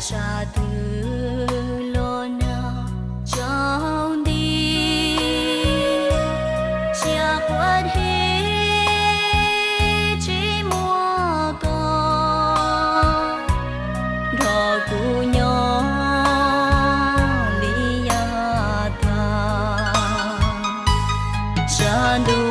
Sab twg los nag tsaus nti, tsis quav dhev tsis muaj koj nrog kuv nyob li yav tag. Sab ntuj